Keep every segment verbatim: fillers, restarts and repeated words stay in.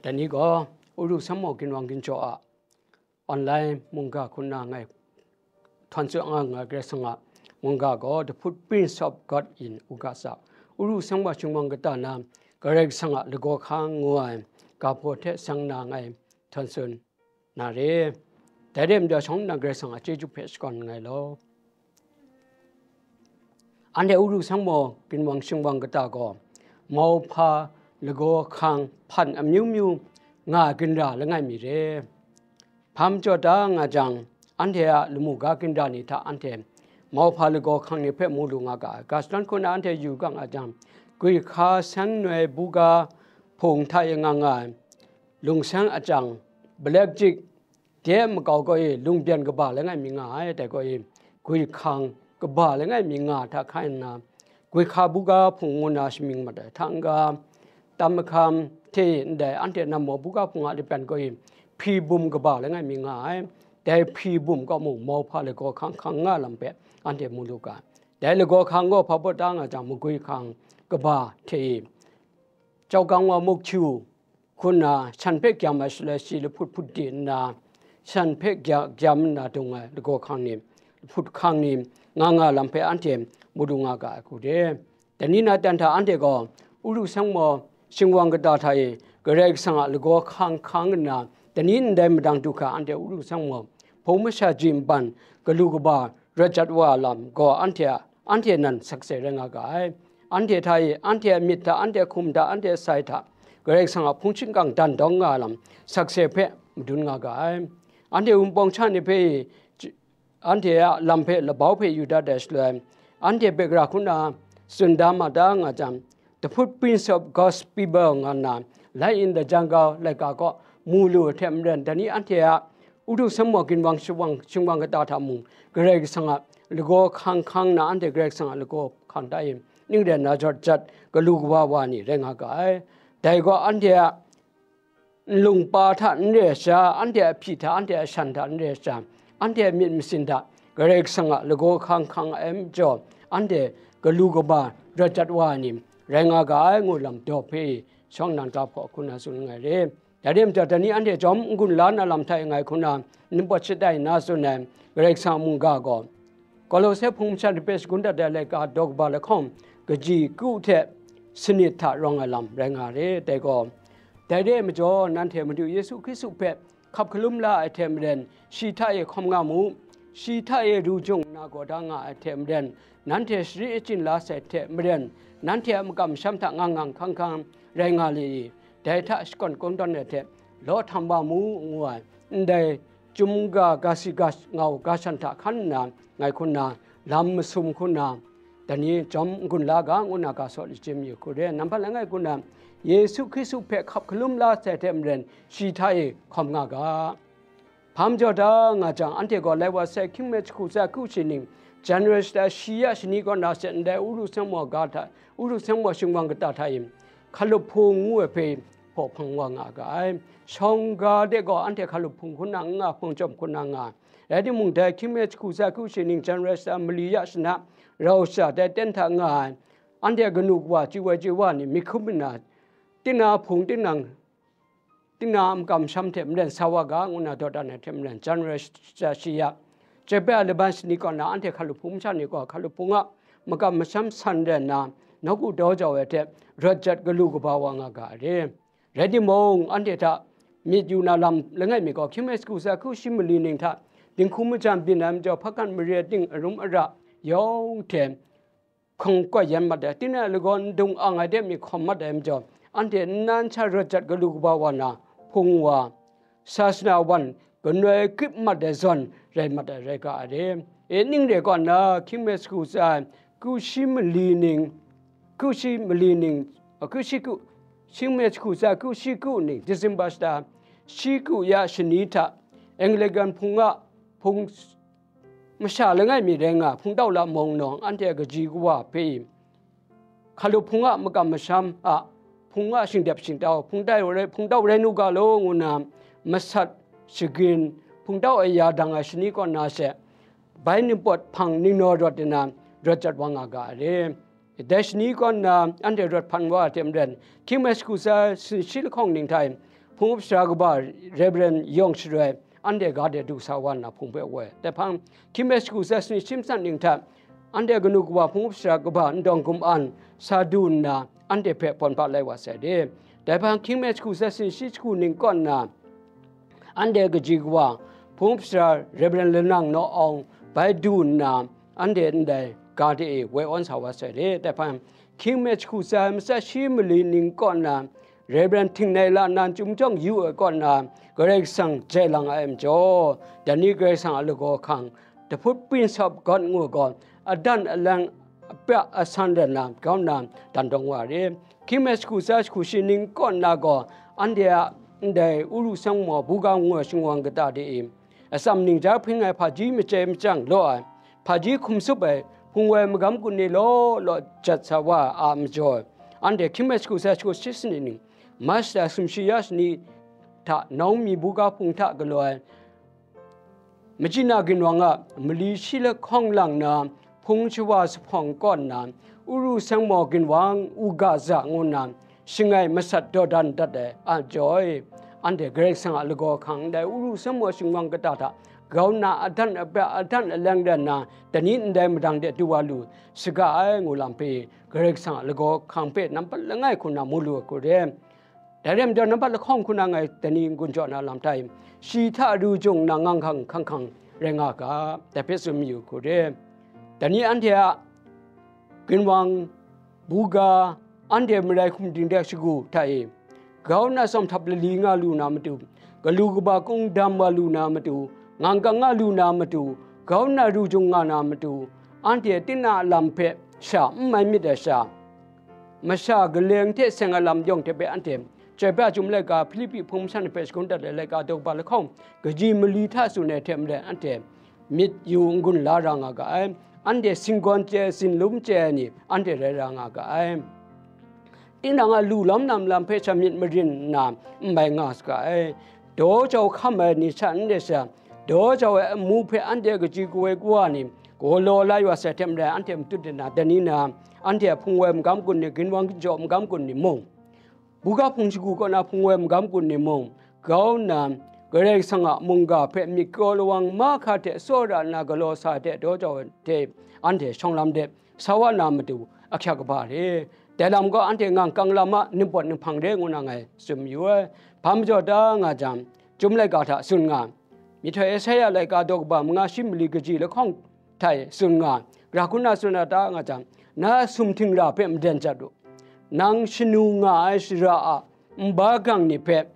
Dai ni gaw, Uru Sangmo ginwang ginjaw a online mungga hku nna ngai htawn tsun nga nga ai Karai Kasang a mungga gaw, The Footprints of God in August a, Uru Sangmo shingwang kata na Karai Kasang a lagaw hkang ngu ai ga hpaw hte seng nna ngai htawn tsun na re. Dai re ai majaw, shawng nna Karai Kasang a chyeju hpe shakawn nngai law. Anhte Uru Sangmo ginwang shingwang kata gaw, mauhpa lagaw hkang hpan amyu myu nga ai ginra langai mi re. Hpa majaw da nga jang, anhte a lamu ga ginra ni hta anhte mauhpa lagaw hkang ni hpe mu lu nga ga ai. Ga shadawn hku na anhte yu ga nga jang, gwi hka seng noi buga hpung hta e nga nga ai, lungseng achyang, black jig, de makau gaw e, lungbyeng kaba langai mi nga ai, dai gaw e, gwi hkang kaba langai mi nga hta hkai nna, gwi hka buga hpung ngu na shamying mat ai hta n-ga, tam mahkam hte ndai anhte nam maw buga hpung a laban gaw e, hpyi bum kaba langai mi nga ai. Dai hpyi bum kaw mung mauhpa lagaw hkang hkang nga lam hpe anhte mu lu ga, dai lagaw hkang gaw hpa baw da nga jang, magwi hkang kaba hte e, chyau gang wa muk hkyu hku nna, shan hpe gyam ai shaloi, shi lahput hput di nna, shan hpe gya-, gyam nna dung ai lagaw hkang ni, lahput hkang ni, nga nga lam hpe anhte mu lu nga ga ai hku re. Dai ni na tan hta anhte gaw, Uru Sangmo shingwang kata hta e, Karai Kasang a lagaw hkang hkang nna, dai ni ndai madang du hkra anhte Uru Sangmo hpung masha ji nban galu kaba rawt jat wa ai lam gaw, anhte a anhte nan sakse rai nga ga ai. Anhte hta e, anhte a myit hta, anhte a hkum hta, anhte a sai hta, Karai Kasang a hpung shingkang dan dawng nga ai lam sakse hpe madun nga ga ai. Anhte Wunpawng sha ni hpe, anhte a lam hpe labau hpe yu dat ai shaloi, anhte hpe gara hku na tsun da ma da nga jang, The Footprints of God's People nga nna, Light in the Jungle laika kaw mu lu ai hte maren, dai ni anhte a Uru Sangmo ginwang shingwang, shingwang kata hta mung, Karai Kasang a lagaw hkang hkang na, anhte Karai Kasang a lagaw hkang hta e ning rai nna rawt jat galu kaba wa ni rai nga ga ai. Dai gaw anhte a nlung pa hta n re ai sha, anhte a hpyi hta, anhte a shan hta n re ai sha, anhte a myit masin hta Karai Kasang a lagaw hkang hkang ai majaw, anhte galu kaba rawt jat wa ai ni rai nga ga ai, ngu lam daw hpe shawng nnan ga hpaw hku na tsun nngai re. Dai rai majaw, dai ni anhte jawm n-gun la na lam hta e ngai hku na npawt shatai na tsun ai Karai Kasang a mungga gaw, Kolose hpung masha ni hpe shagun dat ai laika daw kaba lahkawng kaji ku hte sanit hta rawng ai lam rai nga re. Dai gaw, dai re ai majaw, nanhte Madu Yesu Hkristu hpe hkap hkalum la ai hte maren, shi hta e hkawm nga mu. Shi hta e ru jung nna gaw da nga ai hte maren, nanhte shari achyin la sai hte maren, nanhte a makam masham hta ngang ngang hkang hkang rai nga li i? Dai hta shakawn kungdawn ai hte law htam wa mu, ngu ai, ndai Chyum ga, ga si ga, ngau ga shan hta hkan nna, ngai hku nna, lam masum hku nna, dai ni jawm n-gun la ga, ngu nna ga saw lachyum yu hku re. Nampat langai hku nna, Yesu Hkristu hpe hkap hkalum la sai hte maren, shi hta e hkawm nga ga. Hpa majaw da nga jang, anhte gaw lai wa sai hkying mi jahku tsa ku shi ning, January shata shi ya shani kaw na se ndai Uru Sangmo ga hta, Uru Sangmo shingwang kata hta e, Hkalup Hpung ngu ai hpe hpaw hpang wa nga ga ai. Shawng ga de gaw anhte Hkalup Hpung hku na n nga, hpung chyawm hku na nga ai. Rai timung, dai hkying mi jahku tsa ku shi ning, January shata mali ya shana, rau sha dai ten hta nga ai, anhte kanu kawa, chyu ai chyu wa ni, myi hkum nna, tinang a hpung, tinang, tinang a makam masham hte maren sa wa ga, ngu nna dawdan ai hte maren, January shata shi ya, chyoi pra ai laban shani kaw na, anhte Hkalup Hpung masha ni gaw, Hkalup Hpung a makam masham san rai nna, nawku daw jau ai hte, rawt jat galu kaba wa nga ga ai re. Rai timung, anhte hta myit yu na lam langai mi gaw, hkying mi jahku tsa ku shi mali ning hta, dinghku majan byin ai majaw, hpakan mare ting arum ara yawng hte hkawng kawt yan mat ai, tinang a lagaw n dung ang ai de mi hkawm mat ai majaw, anhte nnan sha rawt jat galu kaba wa na, hpung wa, sasana wan, kanoi grip mat ai zawn rai mat ai rai ga ai re. E ning re kaw nna, hkying mi jahku tsa ku shi mali ning, ku shi mali ning, a, ku shi ku, hkying mi jahku tsa ku shi ku ning, December shata shi ku ya shani hta, Anglican hpung a hpung masha langai mi rai nga, hpungtau la mung nawng, anhte a kaji kawa hpe Hkalup Hpung a makam masham a, hpung a shingdep shingtau, hpungtau rai, hpungtau rai nu ga law, ngu nna masat shagrin, hpungtau aya dang ai shani kaw na she, bai ningpawt hpang ningnaw rawt nna rawt jat wa nga ga ai re. Dai shani kaw nna anhte rawt hpan wa ai hte maren, hkying mi jahku tsa sinshi lahkawng ning hta e, hpung up sara kaba Reverend Yawng Sharoi, anhte ga de du sa wa nna hpung hpe woi. Dai hpang, hkying hpe shagu tsa sani shi matsat ning hta, anhte kanu kaba hpung up sara kaba Ndawng Gum An sa du nna, anhte hpe pawn pa lai wa sai de. Dai hpang, hkying hpe shagu tsa sani shi shagu ning kaw nna, anhte kaji kawa, hpung up sara Reverend Lanang Naw Awng bai du nna, anhte ndai ga de e woi awn sa wa sai de. Dai hpang, hkying hpe shagu tsa ai matsat shi mali ning kaw nna, Reverend Htingnai La Nan Chyum Jawng yu ai kaw nna, Karai Kasang jai lang ai majaw, dai ni Karai Kasang a lagaw hkang, dahput pinsawp gawt ngu gaw, adan aleng apyak asan rai nna, grau nna dan dawng wa re. Hkying hpe shagu tsa shagu shi ning kaw nna gaw, anhte a ndai Uru Sangmaw Buga ngu ai shingwang kata de e, atsam ning ja hpring ai hpaji machyai machyang law ai, hpaji hkum sup ai hpung woi magam gun ni law law jat sa wa a majaw, anhte hkying hpe shagu tsa shagu shi sani ning, Mach da sumshi ya shani hta Naomi Buga hpung hta galaw ai, Machyi na ginwang a mali shi lahkawng lang na hpung shawa zuphpawng kaw nna, Uru Sangmaw ginwang u ga za ngu nna, shangai masat dawdan dat ai a jaw e, anhte Karai Kasang a lagaw hkang ndai Uru Sangmaw shingwang kata hta grau nna adan apyak adan aleng rai nna, dai ni ndai madang de du wa lu saga ai ngu lam hpe, Karai Kasang a lagaw hkang hpe nampat langai hku na mu lu ai hku re. Dai rai majaw, nampat lahkawng hku na ngai dai ni n-gun jaw na lam hta e, shi hta ru jung nang ngang hkang hkang hkang rai nga ga, dai hpe tsun mayu hku re. Dai ni anhte a ginwang, buga, anhte marai hkum dingdek shagu hta e, grau nna tsawm htap lali nga lu na matu, galu kaba kungdam wa lu na matu, ngang kang nga lu na matu, grau nna ru jung nga na matu, anhte tinang a lam hpe sha n mai myit ai sha, masha galeng hte seng ai lam yawng hte hpe anhte chyoi pra chyum laika, Hpilipi hpung masha ni hpe shagun dat ai laika daw kaba lahkawng, kaji mali hta tsun ai hte maren anhte myit yu n-gun la ra nga ga ai. Anhte singgawn chye ai, tsinlum chye ai ni anhte rai ra nga ga ai. Tinang a lu lawm na malam hpe sha myit marin nna n bai nga saga ai. Daw jau hkam ai ni sha n re sha, daw jau ai amu hpe anhte kaji kawoi kawa ni galaw la yu wa sai hte maren, anhte matut de na, dai ni na, anhte a hpung woi magam gun ni, ginwang ginjaw magam gun ni mung, buga hpung shagu kaw na hpung woi magam gun ni mung, grau nna, Karai Kasang a mungga hpe myit kraw lawang mahkra hte tsawra nna galaw sa ai hte daw jau ai hte, anhte shawng lam de sa wa na matu ahkyak kaba re. Dai lam gaw anhte ngang kang lam a ningpawt ninghpang re ngu na ngai tsun mayu ai. Hpa majaw ta nga jang, Chyum laika hta tsun nga, Myihtoi Esaia laika daw kaba manga shi mali kaji lahkawng hta e tsun nga, gara hku na tsun na ta nga jang, na sumhting ra hpe madan jat u. Nang shanu nga ai shara a nba gang ni hpe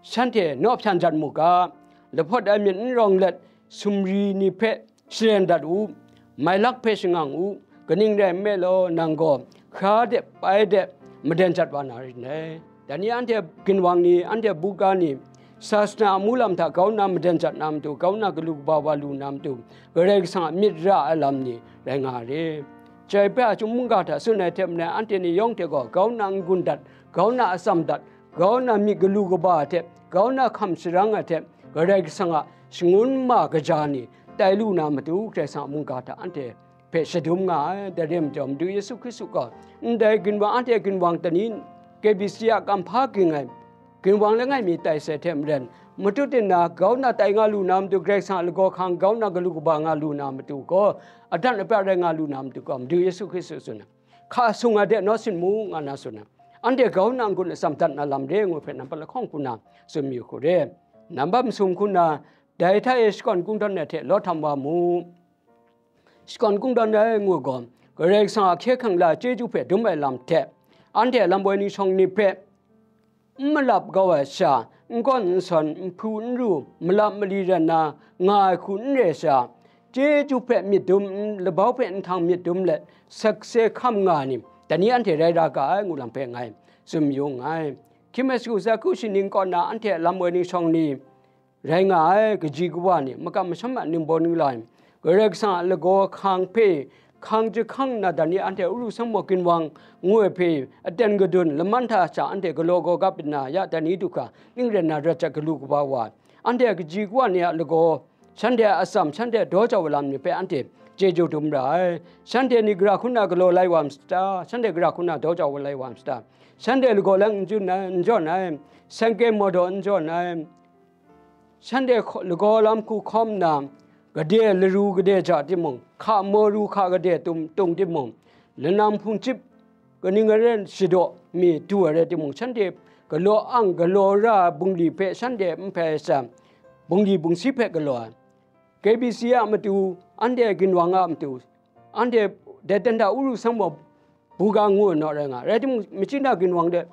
shanhte naw hpyan jat mu ga, lahpawt ai myit n rawng let, sumri ni hpe sharen dat u, mailak hpe shangang u, kaning rai nme law, nang gaw hkra de pai de madan jat wa na rin dai. Dai ni anhte ginwang ni, anhte buga ni, sasana a amu lam hta grau nna madan jat na matu, grau nna galu kaba wa lu na matu, Karai Kasang a myit ra ai lam ni rai nga re. Chyoi pra ai chyum mungga hta tsun ai hte maren, anhte ni yawng hte gaw grau nna n-gun dat, grau nna atsam dat, grau nna myit galu kaba ai hte, grau nna hkam sharang ai hte, Karai Kasang a shangun ma kaja ni tai lu na matu, Karai Kasang a mungga hta anhte hpe shadum nga ai. Dai re ai majaw, Madu Yesu Hkristu gaw ndai ginwang, anhte ginwang dai ni, K B C a kamhpa ging ai ginwang langai mi tai sai hte maren, matut nna grau nna tai nga lu na matu, Karai Kasang a lagaw hkang grau nna galu kaba nga lu na matu gaw, adan apyak rai nga lu na matu gaw, Madu Yesu Hkristu tsun ai. Hka sung ai de naw sin mu, nga na tsun ai. Anhte grau nna n-gun atsam dat na lam re ngu hpe nampat lahkawng hku na tsun mayu hku re. Nampat masum hku na, dai hta e shakawn kungdawn ai hte law htam wa mu. Shakawn kungdawn ai ngu gaw, Karai Kasang a hkye hkrang la chyeju hpe dum ai lam hte, anhte a lam woi ningshawng ni hpe n malap kau ai sha, n gawn n sawn, n hpu n ru, malap mali rai nna nga ai hku n re sha, chyeju hpe myit dum, n, labau hpe nhtang myit dum let, sakse hkam nga ai ni, dai ni anhte rai ra ga ai, ngu lam hpe ngai tsun mayu nngai. Hkying hpe shagu tsa shagu shi ning kaw nna, anhte a lam woi ningshawng ni, rai nga ai, kaji kawa ni, makam masham a ningbaw ningla ni, Karai Kasang a lagaw hkang hpe hkang jahkang nna, dai ni anhte Uru Sangmaw Ginwang ngu ai hpe aten gadun laman hta sha anhte galaw gawgap nna, ya dai ni du hkra ning rai nna rat jat galu kaba wa, anhte a kaji kawa ni a lagaw, shanhte a atsam, shanhte a daw jau ai lam ni hpe anhte chyeju dum ra ai. Shanhte ni gara hku nna galaw lai wa ma sata? Shanhte gara hku nna daw jau lai wa ma sata? shanhte lagaw lang n jawn ai, n jawn ai, seng kye maw daw n jawn ai, shanhte hkaw- lagaw lam hku hkawm nna, gade laru gade ja timung, hka maw ru hka gade tum- tung timung, lanam hpung chyip kaning rai shadaw mi du ai rai timung, shanhte galaw ang galaw ra ai bungli hpe shanhte n hpai sha, bungli bungsi hpe galaw ai. K B C a matu, anhte ginwang a matu, anhte dai dan da uru sang maw, buga ngu naw rai nga. Rai timung, machyi na ginwang de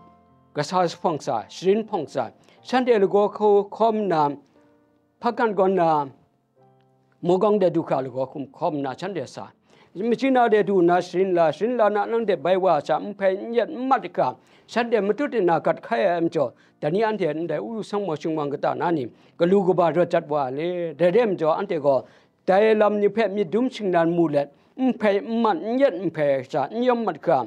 kasa hpawng sa, sharin hpawng sa, shanhte lagaw hku hkawm nna, hpakan gawn na, mawgawng de du hkra lagaw hkum hkawm nna shanhte sa. Machyi na de du nna sharin la, sharin la na nang de bai wa sha, n hpai n yet n mat hkra, shanhte matut tina gat hkai ai majaw, dai ni anhte ndai uru sang maw shingwang kata na ni, galu kaba rawt jat wa ai le. Dai re ai majaw, anhte gaw dai lam ni hpe myit dum shingnan mu let, n hpai n mat, n yet n hpai sha, n yawm mat hkra,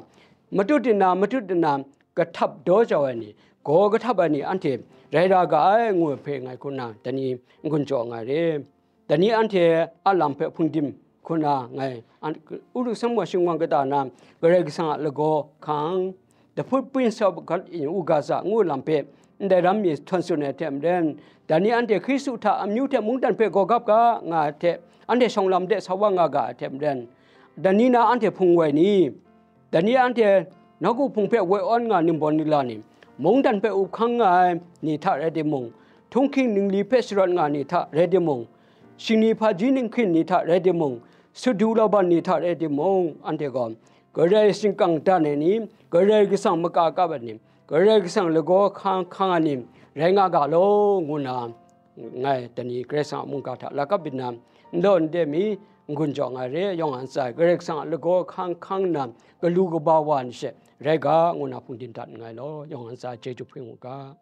matut tina, matut tina, kahtap daw jau ai ni, gaw kahtap ai ni anhte rai ra ga ai, ngu ai hpe ngai hku nna, dai ni n-gun jaw nga ai re. Dai ni anhte a lam hpe hpungdim hku nna ngai an-, uru sang maw shingwang kata na, Karai Kasang a lagaw hkang, dahput pwin sa gat yu u ga za ngu lam hpe ndai ram mi htawn tsun ai hte maren, dai ni anhte Hkristu hta amyu hte mungdan hpe gaw gap ga nga ai hte, anhte shawng lam de sa wa nga ga ai hte maren, dai ni na anhte hpung woi ni, dai ni anhte nawku hpung hpe woi awn nga ningbawn ningla ni, mungdan hpe up hkang nga ai ni hta rai timung, htunghking ningli hpe sharawt nga ni hta rai timung, shingni hpaji ninghkin ni hta rai timung, sudu laban ni hta rai timung, anhte gaw Karai shingkang dan ai ni, Karai Kasang maka kap ai ni, Karai Kasang lagaw hkang hkang ai ni rai nga ga law, ngu nna ngai dai ni Karai Kasang a mungga hta la kap byin na, n law n de mi n-gun jaw nga ai re. Yawng a ntsa e Karai Kasang a lagaw hkang hkang nna galu kaba wa ni she rai ga, ngu nna hpungdim dat nngai law, yawng a ntsa e chyeju hpring u ga.